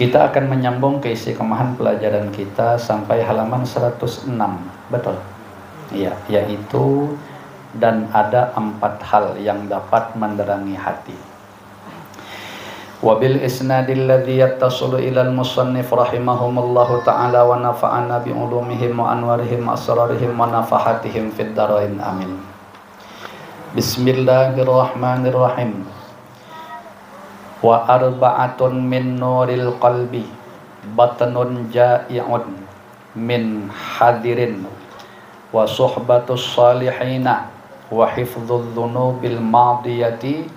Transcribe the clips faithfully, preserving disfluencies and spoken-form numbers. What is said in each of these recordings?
Kita akan menyambung ke isi kemahan pelajaran kita sampai halaman seratus enam, betul? Iya, yaitu dan ada empat hal yang dapat menerangi hati. Wabil isnadil ladzi yattasilu ilal musannif rahimahumullahu ta'ala wa nafa'ana bi ulumihim wa anwarihim wa asrarihim wa nafahatihim fid darain, amin. Bismillahirrahmanirrahim. Wa arba'atun min nuril qalbi, batnun ja'i'un min hadirin, wa suhbatus salihina, wa hifdzudz dzunubil madiyati,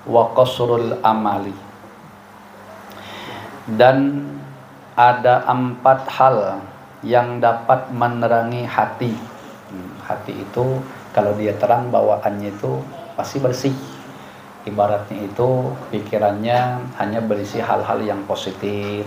wa qasrul amali. Dan ada empat hal yang dapat menerangi hati. Hmm, hati itu kalau dia terang, bawaannya itu pasti bersih. Ibaratnya itu pikirannya hanya berisi hal-hal yang positif.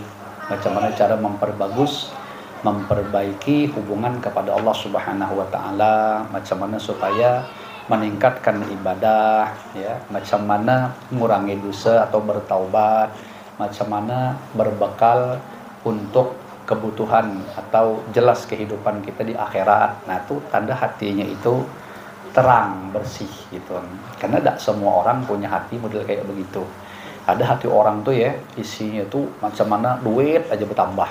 Macam mana cara memperbagus, memperbaiki hubungan kepada Allah Subhanahu wa Ta'ala, macam mana supaya meningkatkan ibadah, ya, macam mana ngurangi dosa atau bertaubat, macam mana berbekal untuk kebutuhan atau jelas kehidupan kita di akhirat. Nah, itu tanda hatinya itu terang, bersih gitu. Karena tidak semua orang punya hati model kayak begitu. Ada hati orang tuh ya, isinya tuh macam mana duit aja bertambah.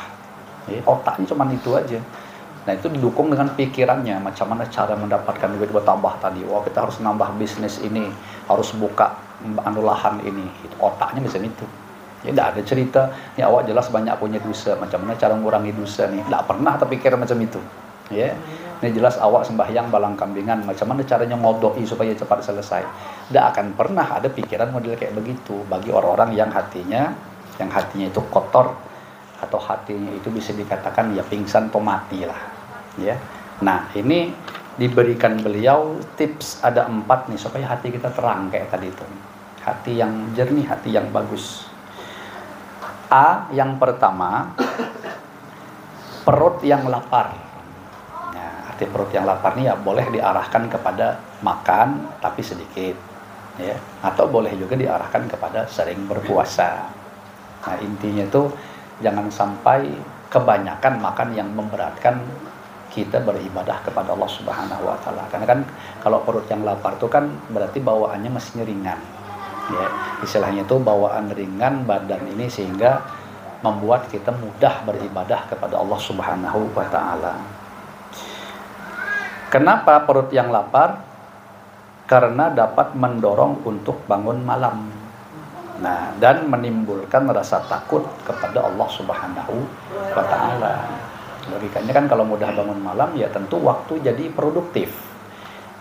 Ya, otaknya cuma itu aja. Nah, itu didukung dengan pikirannya, macam mana cara mendapatkan duit bertambah tadi. Wah, kita harus nambah bisnis ini, harus buka anu lahan ini. Itu otaknya macam itu. Ya, tidak ada cerita, ya, awak jelas banyak punya dosa, macam mana cara ngurangi dosa nih. Tidak pernah terpikir macam itu. Ya, ini jelas awak sembahyang balang kambingan, macam mana caranya ngodoi supaya cepat selesai. Tidak akan pernah ada pikiran model kayak begitu bagi orang-orang yang hatinya, yang hatinya itu kotor, atau hatinya itu bisa dikatakan ya pingsan atau mati lah. Ya. Nah, ini diberikan beliau tips ada empat nih supaya hati kita terang kayak tadi itu. Hati yang jernih, hati yang bagus. A, yang pertama, perut yang lapar. Nah, arti perut yang lapar ini ya boleh diarahkan kepada makan tapi sedikit, ya, atau boleh juga diarahkan kepada sering berpuasa. Nah, intinya itu jangan sampai kebanyakan makan yang memberatkan kita beribadah kepada Allah Subhanahu wa Ta'ala. Karena kan kalau perut yang lapar itu kan berarti bawaannya mestinya ringan. Ya, istilahnya itu bawaan ringan badan ini sehingga membuat kita mudah beribadah kepada Allah Subhanahu wa Ta'ala. Kenapa perut yang lapar? Karena dapat mendorong untuk bangun malam. Nah, dan menimbulkan rasa takut kepada Allah Subhanahu wa Ta'ala. Logikanya kan kalau mudah bangun malam, ya tentu waktu jadi produktif.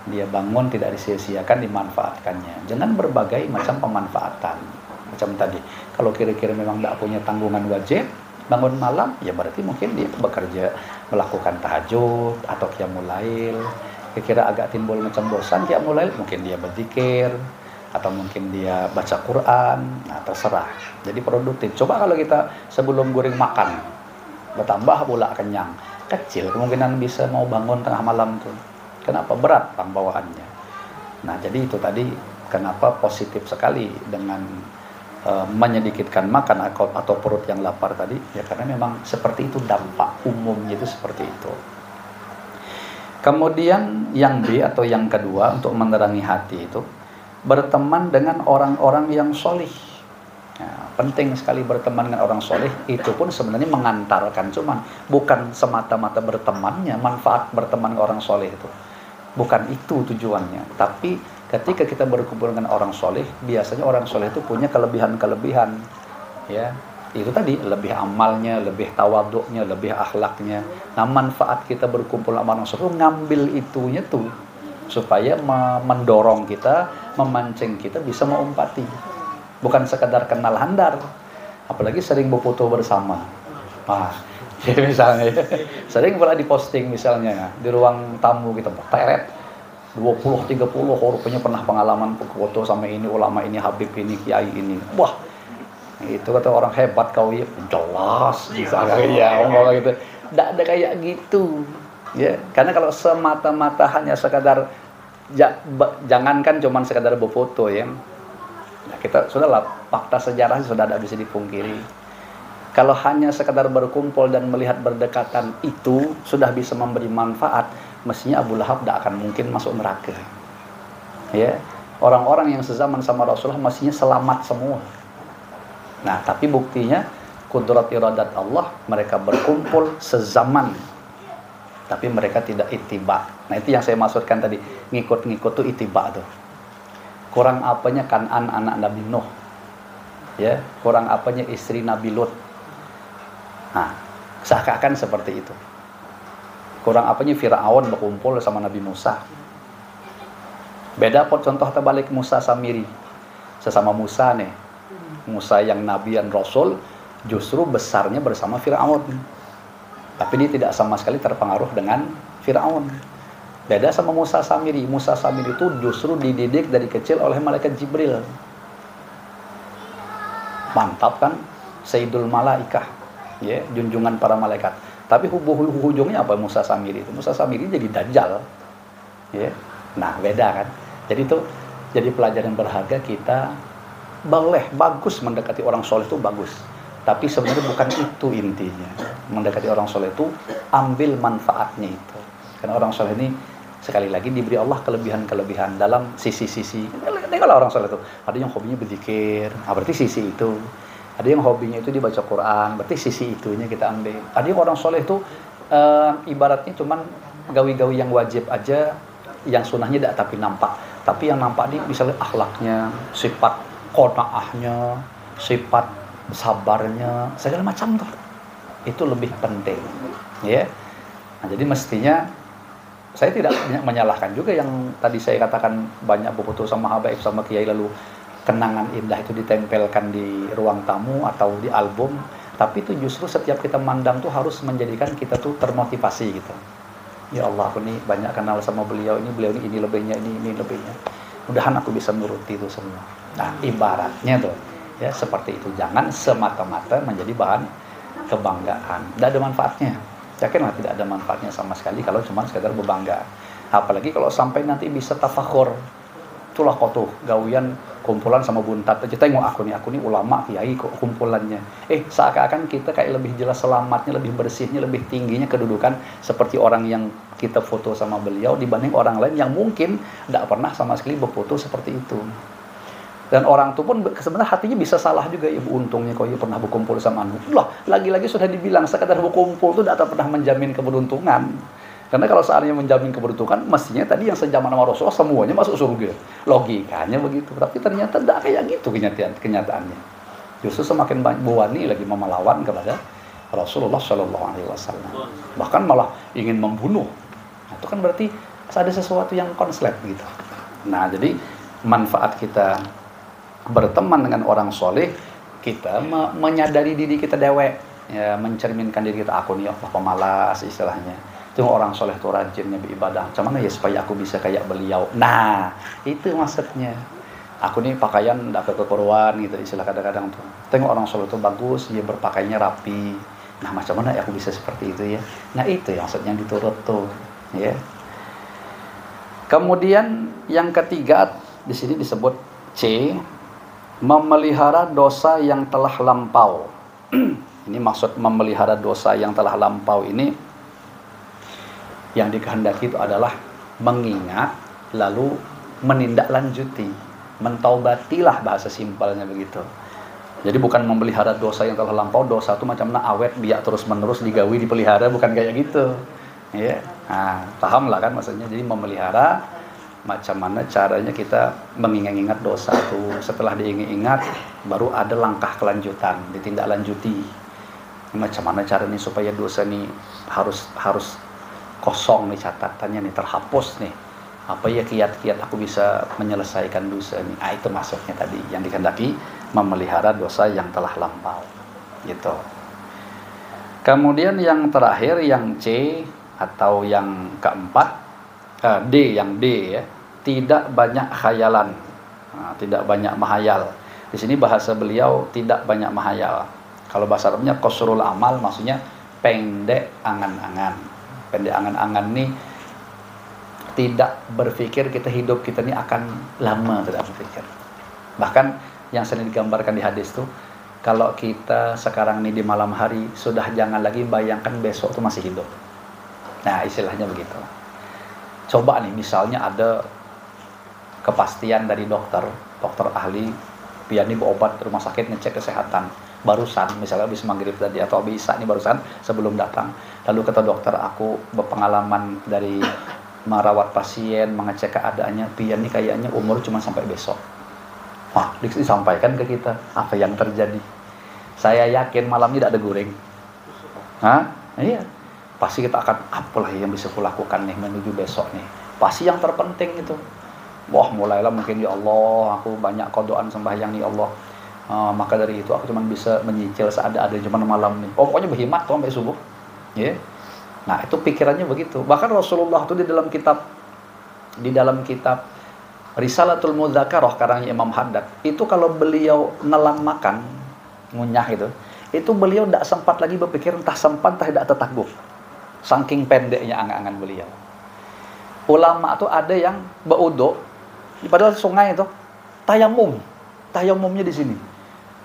Dia bangun tidak disia-siakan, dimanfaatkannya dengan berbagai macam pemanfaatan. Macam tadi, kalau kira-kira memang tidak punya tanggungan wajib, bangun malam, ya berarti mungkin dia bekerja, melakukan tahajud atau qiyamul lail. Kira-kira agak timbul macam bosan qiyamul lail, mungkin dia berzikir atau mungkin dia baca Quran. Nah, terserah. Jadi produktif. Coba kalau kita sebelum guring makan, bertambah pula kenyang, kecil kemungkinan bisa mau bangun tengah malam tuh. Kenapa? Berat pang bawaannya. Nah, jadi itu tadi kenapa positif sekali dengan, eh, menyedikitkan makan atau, atau perut yang lapar tadi, ya karena memang seperti itu dampak umumnya itu seperti itu. Kemudian yang B atau yang kedua untuk menerangi hati itu berteman dengan orang-orang yang solih. Nah, penting sekali berteman dengan orang soleh, itu pun sebenarnya mengantarkan, cuman bukan semata-mata bertemannya, manfaat berteman dengan orang soleh itu. Bukan itu tujuannya, tapi ketika kita berkumpul dengan orang soleh, biasanya orang soleh itu punya kelebihan-kelebihan. Ya, itu tadi, lebih amalnya, lebih tawaduknya, lebih akhlaknya. Nah, manfaat kita berkumpul sama orang soleh itu ngambil itunya tuh supaya me- mendorong kita, memancing kita bisa meumpati. Bukan sekadar kenal handar, apalagi sering berfoto bersama. Nah, jadi misalnya sering pula diposting misalnya di ruang tamu kita, teret dua puluh tiga puluh, oh, rupanya pernah pengalaman foto sama ini ulama ini, habib ini, kiai ini. Wah, itu kata orang hebat kau ya, jelas bisa ya ngomong gitu. Tidak ada kayak gitu. Ya, karena kalau semata-mata hanya sekadar ja- ba- jangankan cuman sekadar berfoto ya. Nah, kita sudahlah, fakta sejarah sudah tidak bisa dipungkiri. Kalau hanya sekadar berkumpul dan melihat berdekatan itu sudah bisa memberi manfaat, mestinya Abu Lahab tidak akan mungkin masuk neraka. Ya, orang-orang yang sezaman sama Rasulullah mestinya selamat semua. Nah, tapi buktinya kudrat iradat Allah, mereka berkumpul sezaman, tapi mereka tidak ittiba. Nah, itu yang saya maksudkan tadi, ngikut-ngikut tuh ittiba tuh. Kurang apanya Kan'an anak Nabi Nuh, ya, kurang apanya istri Nabi Lut. Nah, seakan-akan seperti itu. Kurang apanya Firaun berkumpul sama Nabi Musa. Beda pot contoh terbalik Musa Samiri. Sesama Musa nih. Musa yang nabi dan rasul justru besarnya bersama Firaun. Tapi dia tidak sama sekali terpengaruh dengan Firaun. Beda sama Musa Samiri. Musa Samiri itu justru dididik dari kecil oleh malaikat Jibril. Mantap kan? Sayyidul Malaikah, ya, junjungan para malaikat. Tapi hubu-, hujungnya apa Musa Samiri itu? Musa Samiri jadi dajal. Ya. Nah, beda kan? Jadi itu jadi pelajaran berharga kita. Boleh, bagus mendekati orang soleh itu bagus. Tapi sebenarnya bukan itu intinya. Mendekati orang soleh itu ambil manfaatnya itu. Karena orang soleh ini sekali lagi diberi Allah kelebihan-kelebihan dalam sisi-sisi. Tengoklah orang soleh itu. Ada yang hobinya berzikir, ah, berarti sisi itu. Ada yang hobinya itu dibaca Quran, berarti sisi itunya kita ambil. Ada yang orang soleh itu eh, ibaratnya cuman gawi-gawi yang wajib aja, yang sunnahnya tidak tapi nampak. Tapi yang nampak ni misalnya akhlaknya, sifat konaahnya, sifat sabarnya, segala macam tuh. Itu lebih penting, ya. Nah, jadi mestinya saya tidak menyalahkan juga yang tadi saya katakan banyak berfoto sama habaib, sama kiai, lalu kenangan indah itu ditempelkan di ruang tamu atau di album. Tapi itu justru setiap kita mandang tuh harus menjadikan kita tuh termotivasi gitu. Ya Allah, aku nih banyak kenal sama beliau ini, beliau ini, ini lebihnya, ini, ini lebihnya. Mudahan aku bisa nuruti itu semua. Nah, ibaratnya tuh, ya, seperti itu. Jangan semata-mata menjadi bahan kebanggaan. Tidak ada manfaatnya. Yakinlah, tidak ada manfaatnya sama sekali kalau cuma sekadar berbangga. Apalagi kalau sampai nanti bisa tafakhur. Itulah kau tuh gawian kumpulan sama buntat aja. Tengok aku nih, aku nih ulama, kiai kok kumpulannya. Eh, seakan-akan kita kayak lebih jelas selamatnya, lebih bersihnya, lebih tingginya kedudukan seperti orang yang kita foto sama beliau dibanding orang lain yang mungkin tidak pernah sama sekali berfoto seperti itu. Dan orang tu pun be-, sebenarnya hatinya bisa salah juga, "Ya, untungnya kau ya pernah berkumpul sama anu." Lah, lagi-lagi sudah dibilang, sekadar berkumpul tu tidak pernah menjamin keberuntungan. Karena kalau seandainya menjamin keberuntungan, mestinya tadi yang sejaman sama Rasulullah semuanya masuk surga. Logikanya begitu. Tapi ternyata tidak kayak gitu kenyataan, kenyataannya. Justru semakin banyak, berani lagi memelawan kepada Rasulullah Shallallahu Alaihi Wasallam. Bahkan malah ingin membunuh. Nah, itu kan berarti ada sesuatu yang konslet gitu. Nah, jadi manfaat kita berteman dengan orang soleh, kita me-, menyadari diri kita dewek, ya, mencerminkan diri kita, "Aku nih, oh, pemalas," istilahnya. Tengok orang soleh tuh rajinnya beribadah. Macam mana ya supaya aku bisa kayak beliau? Nah, itu maksudnya. "Aku nih pakaian ndak kekuruan," gitu istilah kadang-kadang tuh. "Tengok orang soleh tuh bagus, dia berpakaiannya rapi. Nah, macam mana ya aku bisa seperti itu ya?" Nah, itu yang maksudnya diturut tuh, ya. Kemudian yang ketiga, di sini disebut C, memelihara dosa yang telah lampau. Ini maksud memelihara dosa yang telah lampau ini, yang dikehendaki itu adalah mengingat, lalu menindaklanjuti, mentaubatilah, bahasa simpelnya begitu. Jadi bukan memelihara dosa yang telah lampau, dosa itu macam mana awet, biak terus-menerus digawi, dipelihara, bukan kayak gitu. Ya, nah, paham lah kan maksudnya. Jadi memelihara macam mana caranya kita mengingat-ingat dosa tu. Setelah diingat-ingat, baru ada langkah kelanjutan, ditindaklanjuti. Macam mana cara ni supaya dosa ni harus, harus kosong ni catatannya ni, terhapus ni. Apa ya kiat-kiat aku bisa menyelesaikan dosa ni? Ah, itu maksudnya tadi yang dikehendaki, memelihara dosa yang telah lampau. Gitu. Kemudian yang terakhir, yang C atau yang keempat, eh, D, yang D ya, tidak banyak khayalan. Nah, tidak banyak mahayal. Di sini bahasa beliau tidak banyak mahayal. Kalau bahasa Arabnya qasrul amal, maksudnya pendek angan-angan. Pendek angan-angan ni tidak berpikir kita, hidup kita ni akan lama, tidak berpikir. Bahkan yang sering digambarkan di hadis tu, Kalau kita sekarang nih di malam hari, sudah jangan lagi bayangkan besok tuh masih hidup. Nah, istilahnya begitu. Coba nih, misalnya ada kepastian dari dokter, dokter ahli, pian nih berobat rumah sakit, ngecek kesehatan. Barusan, misalnya habis maghrib tadi atau habis isya nih barusan sebelum datang. Lalu kata dokter, "Aku berpengalaman dari merawat pasien, mengecek keadaannya, pian nih kayaknya umur cuma sampai besok." Wah, dis-, disampaikan ke kita apa yang terjadi. Saya yakin malam ini tidak ada guring. Hah? Iya. Pasti kita akan, "Apalah yang bisa kulakukan nih menuju besok nih?" Pasti yang terpenting itu. Wah, mulailah mungkin, "Ya Allah, aku banyak kodoan sembahyang nih, ya Allah. Eh, maka dari itu aku cuma bisa menyicil seada-ada cuma malam nih." Oh, pokoknya berhimat tuh sampai subuh. Ya. Nah, itu pikirannya begitu. Bahkan Rasulullah tuh di dalam kitab, di dalam kitab Risalatul Mudzakarah karangnya Imam Haddad, itu kalau beliau nelan makan, ngunyah itu, itu beliau ndak sempat lagi berpikir entah sempat entah tidak tetaguk. Saking pendeknya angan-angan beliau. Ulama tuh ada yang beudo, padahal sungai itu, tayamum. Tayamumnya di sini.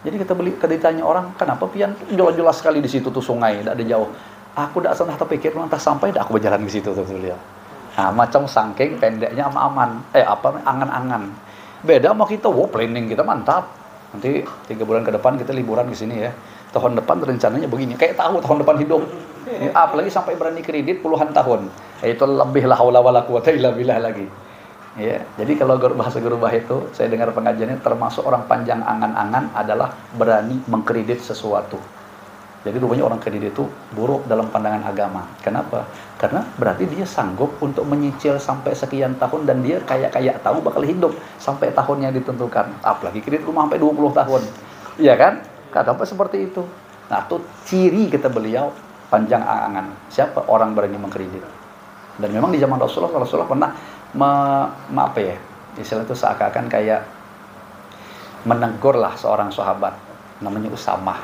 Jadi kita beli, kita ditanya orang, "Kenapa pian jelas-jelas sekali di situ tuh sungai, tidak ada jauh?" "Aku tidak pernah terpikir, entah sampai tidak aku berjalan ke situ tuh," beliau. Nah, macam saking pendeknya ama aman, eh apa, angan-angan. Beda sama kita, wow, planning kita mantap. Nanti tiga bulan ke depan kita liburan ke sini ya. Tahun depan rencananya begini, kayak tahu tahun depan hidup. Ya, apalagi sampai berani kredit puluhan tahun. Ya, itu lebih lah haula wala quwata illa billah lagi. Ya, jadi kalau guru, bahasa guru bah itu, saya dengar pengajiannya, termasuk orang panjang angan-angan adalah berani mengkredit sesuatu. Jadi rupanya orang kredit itu buruk dalam pandangan agama. Kenapa? Karena berarti dia sanggup untuk menyicil sampai sekian tahun dan dia kayak-kayak tahu bakal hidup sampai tahun yang ditentukan. Apalagi kredit rumah sampai dua puluh tahun. Iya kan? Kadang sampai seperti itu. Nah, itu ciri kata beliau panjang angan. Siapa orang berani mengkredit? Dan memang di zaman Rasulullah, Rasulullah pernah me, me, apa ya, istilah itu seakan-akan kayak menegur lah seorang sahabat namanya Usamah,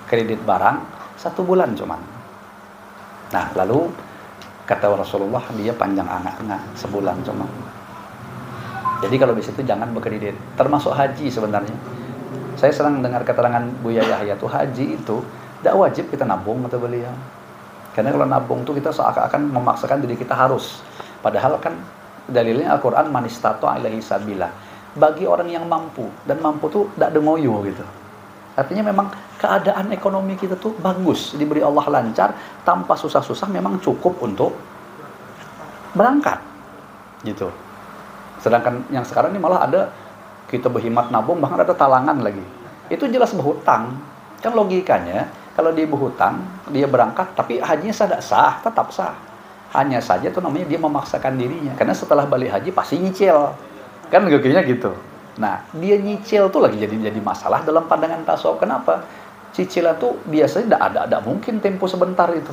kredit barang satu bulan cuman. Nah, lalu kata Rasulullah, dia panjang angan-angan sebulan cuman. Jadi kalau bisa itu jangan berkredit, termasuk haji sebenarnya. Saya sering dengar keterangan Buya Yahya tuh, haji itu tidak wajib kita nabung, kata beliau. Karena kalau nabung tuh kita seakan-akan memaksakan diri kita harus. Padahal kan dalilnya Al-Quran, "Man istata'a ilaihi sabila." Bagi orang yang mampu, dan mampu tuh tidak ada ngoyo gitu. Artinya memang keadaan ekonomi kita tuh bagus, diberi Allah lancar, tanpa susah-susah memang cukup untuk berangkat gitu. Sedangkan yang sekarang ini malah ada kita berhemat nabung, bahkan ada talangan lagi. Itu jelas berhutang. Kan logikanya, kalau dia berhutang, dia berangkat, tapi hajinya sah tidak sah, tetap sah. Hanya saja itu namanya dia memaksakan dirinya. Karena setelah balik haji pasti nyicil. Kan logikanya gitu. Nah, dia nyicil tuh lagi jadi, jadi masalah dalam pandangan tasawuf. Kenapa? Cicilan tuh biasanya tidak ada, tidak mungkin tempo sebentar itu.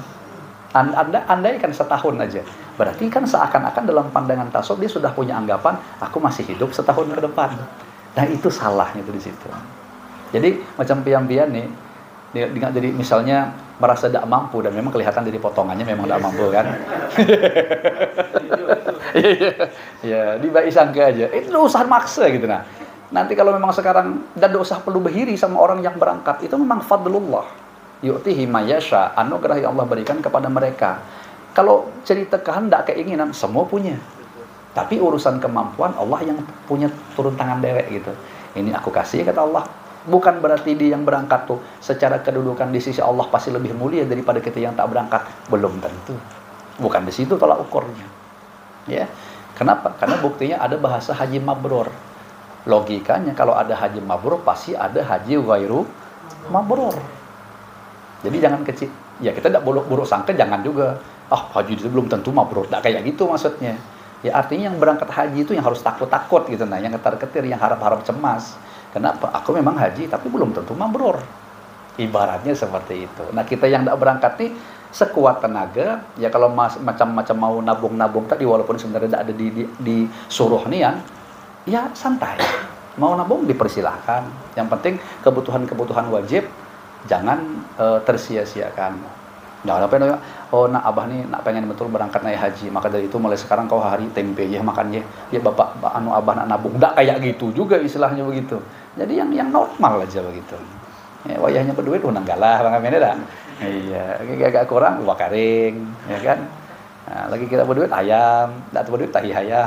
An-, anda andaikan setahun aja, berarti kan seakan-akan dalam pandangan tasawuf dia sudah punya anggapan, "Aku masih hidup setahun ke depan." Nah, itu salahnya tuh di situ. Jadi macam pian-pian nih, dia, dia jadi misalnya merasa tidak mampu dan memang kelihatan dari potongannya memang tidak mampu kan. Iya, iya. Ya, dibai sangka aja. Itu tidak usah maksa gitu nah. Nanti kalau memang sekarang dan tidak usah perlu berhiri sama orang yang berangkat, itu memang fadlullah. Yu'tihi mayasha, anugerah yang Allah berikan kepada mereka. Kalau cerita kehendak, keinginan, semua punya. Tapi urusan kemampuan, Allah yang punya turun tangan dewek gitu. Ini aku kasih, kata Allah. Bukan berarti dia yang berangkat tuh secara kedudukan di sisi Allah pasti lebih mulia daripada kita yang tak berangkat. Belum tentu. Bukan di situ tolak ukurnya. Ya. Kenapa? Karena buktinya ada bahasa haji mabrur. Logikanya kalau ada haji mabrur pasti ada haji ghairu mabrur. Jadi jangan kecil. Ya, kita tidak buruk, buruk sangka, jangan juga, "Ah, haji itu belum tentu mabrur." Tidak kayak gitu maksudnya. Ya, artinya yang berangkat haji itu yang harus takut-takut gitu nah, yang ketar-ketir, yang harap-harap cemas. Kenapa? Aku memang haji tapi belum tentu mabrur. Ibaratnya seperti itu. Nah, kita yang tidak berangkat nih sekuat tenaga, ya kalau mas, macam-macam mau nabung-nabung tadi, walaupun sebenarnya tidak ada di, di, disuruh nian, ya santai. Mau nabung dipersilahkan. Yang penting kebutuhan-kebutuhan wajib jangan eh, tersia-siakan. Jangan sampai nanya, "Oh, nak abah nih nak pengen betul berangkat naik haji, maka dari itu mulai sekarang kau hari tempe ya makan ya. Ya bapak, ba- anu abah nak nabung." Tidak kayak gitu juga istilahnya begitu. Jadi yang yang normal aja begitu. Ya, wayahnya berduit, unang galah bang Amin, ya dah. Iya, agak kurang, bakaring, ya kan. Nah, lagi kita berduit ayam, tidak berduit tahi ayam.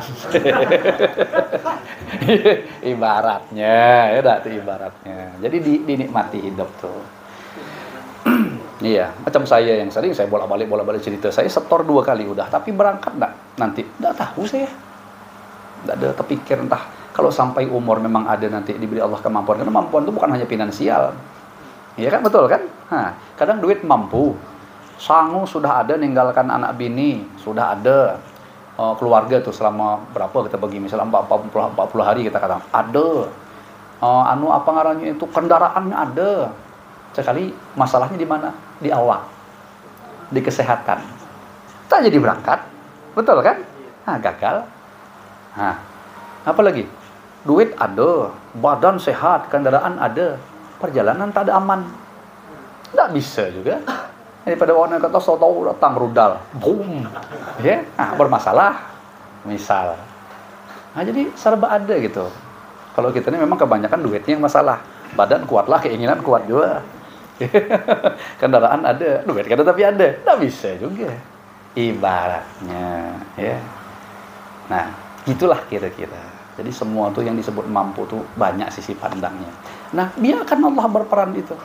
Ibaratnya, ya dah, itu ibaratnya. Jadi di, dinikmati hidup tuh. Iya, macam saya yang sering saya bolak-balik bolak-balik cerita, saya setor dua kali udah, tapi berangkat ndak nanti, ndak tahu saya. Ndak ada kepikir entah kalau sampai umur memang ada nanti diberi Allah kemampuan, karena kemampuan itu bukan hanya finansial. Iya kan, betul kan? Nah, kadang duit mampu, sangu sudah ada, ninggalkan anak bini sudah ada. Eh, keluarga tuh selama berapa kita bagi, misalnya empat puluh, empat puluh hari kita katakan ada. Eh, anu, apa ngarannya itu, kendaraannya ada. Sekali masalahnya di mana? Di awak, di kesehatan. Tak jadi berangkat, betul kan? Nah, gagal. Nah, apa lagi? Duit ada, badan sehat, kendaraan ada, perjalanan tak ada aman. Nggak bisa juga. Daripada orang yang kata, so tahu datang rudal, boom, ya, nah, bermasalah. Misal. Nah, jadi serba ada gitu. Kalau kita ini memang kebanyakan duitnya yang masalah. Badan kuatlah, keinginan kuat juga. Kendaraan ada, duit kada tapi ada. Nggak bisa juga. Ibaratnya, ya. Nah, gitulah kira-kira. Jadi semua tuh yang disebut mampu tuh banyak sisi pandangnya. Nah, biarkan Allah berperan itu.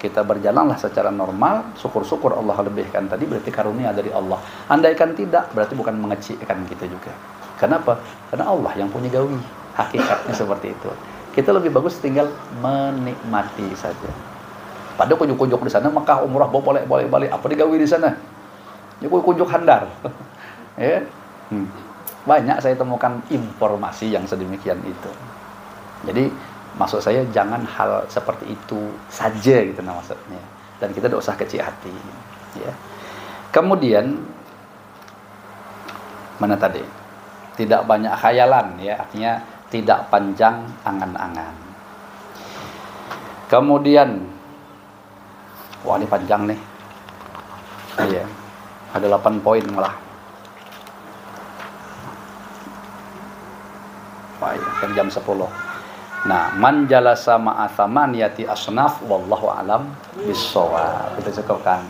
Kita berjalanlah secara normal, syukur-syukur Allah lebihkan tadi, berarti karunia dari Allah. Andaikan tidak, berarti bukan mengecilkan kita juga. Kenapa? Karena Allah yang punya gawi. Hakikatnya seperti itu. Kita lebih bagus tinggal menikmati saja. Pada kunjuk-kunjuk di sana, Mekah umrah, bolak-balik, apa digawi di sana? Kunjuk-kunjuk handar. Ya. Hmm. Banyak saya temukan informasi yang sedemikian itu. Jadi, maksud saya, jangan hal seperti itu saja gitu, nah, maksudnya. Dan kita tidak usah kecil hati. Ya. Kemudian, mana tadi? Tidak banyak khayalan, ya, artinya tidak panjang angan-angan. Kemudian, wah, ini panjang nih. Iya. Ada delapan poin malah. Wah, iya, kan jam sepuluh. Nah, man jalasa ma'a thamaniyati asnaf, wallahu alam bissawab. Kita cukupkan.